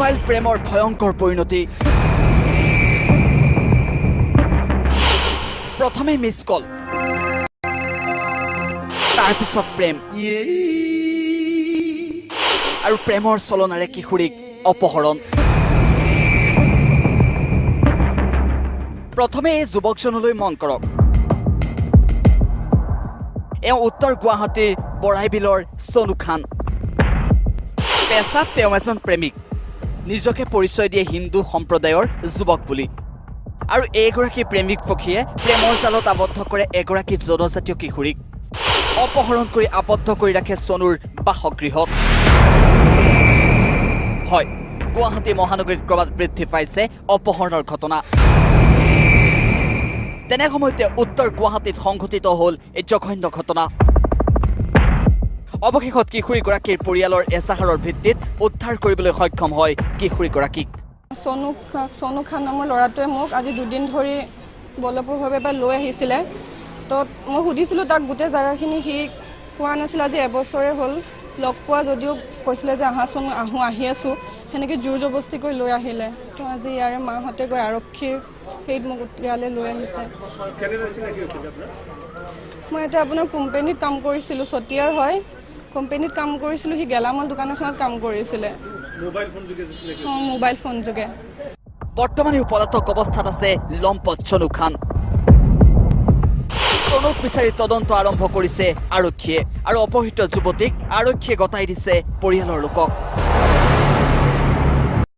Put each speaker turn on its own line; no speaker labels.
Mobile প্ৰেমৰ ভয়ংকৰ পৰিণতি। প্ৰথমে মিছ কল, তাৰপিছত প্ৰেম, আৰু প্ৰেমৰ চলনাৰে কিশোৰীক অপহৰণ। প্ৰথমে এই যুৱকজনলৈ মন কৰক। এওঁ উত্তৰ গুৱাহাটীৰ বৰাইবিলৰ চনু খান। পেছাত তেওঁ এজন প্ৰেমিক, নিজকে পৰিচয় দিয়ে হিন্দু সম্প্ৰদায়ৰ যুৱক বুলি। আৰু এইগৰাকী প্ৰেমিক পক্ষীয়ে প্ৰেমৰ জালত আবদ্ধ কৰে এগৰাকী জনজাতীয় কিশোৰীক। অপহৰণ কৰি আবদ্ধ কৰি ৰাখে চনুৰ বাসগৃহত। হয়, গুৱাহাটী মহানগৰীত ক্ৰমাৎ বৃদ্ধি পাইছে অপহৰণৰ ঘটনা। তেনে সময়তে উত্তৰ গুৱাহাটীত সংঘটিত হ'ল এই জঘন্য ঘটনা। অৱশেষত কিশোৰীগৰাকীৰ পৰিয়ালৰ এজাহাৰৰ ভিত্তিত উদ্ধাৰ কৰিবলৈ সক্ষম হয় কিশোৰীগৰাকীক।
চনু খান নামৰ ল'ৰাটোৱে মোক আজি দুদিন ধৰি বলপূৰ্বকভাৱে এবাৰ লৈ আহিছিলে। তো মই সুধিছিলোঁ তাক গোটেই জেগাখিনি, সি কোৱা নাছিল। আজি এবছৰে হ'ল লগ পোৱা যদিও কৈছিলে যে আহাচোন, আহোঁ, আহি আছোঁ। সেনেকৈ জোৰ জবস্তি কৰি লৈ আহিলে। তো আজি ইয়াৰে মাহঁতে গৈ আৰক্ষীৰ হেৰিত মোক ইয়ালৈ লৈ আহিছে। মই এতিয়া আপোনাৰ কোম্পেনীত কাম কৰিছিলোঁ, চতিয়াৰ হয়, কোম্পেনীত কাম কৰিছিলোঁ। সি গেলামাল দোকান এখনত কাম কৰিছিলে, মোবাইল ফোন যোগে।
বৰ্তমানে পলাতক অৱস্থাত আছে লম্পট চনু খান। চনুক বিচাৰি তদন্ত আৰম্ভ কৰিছে আৰক্ষীয়ে আৰু অপহৃত যুৱতীক আৰক্ষীয়ে গতাই দিছে পৰিয়ালৰ লোকক।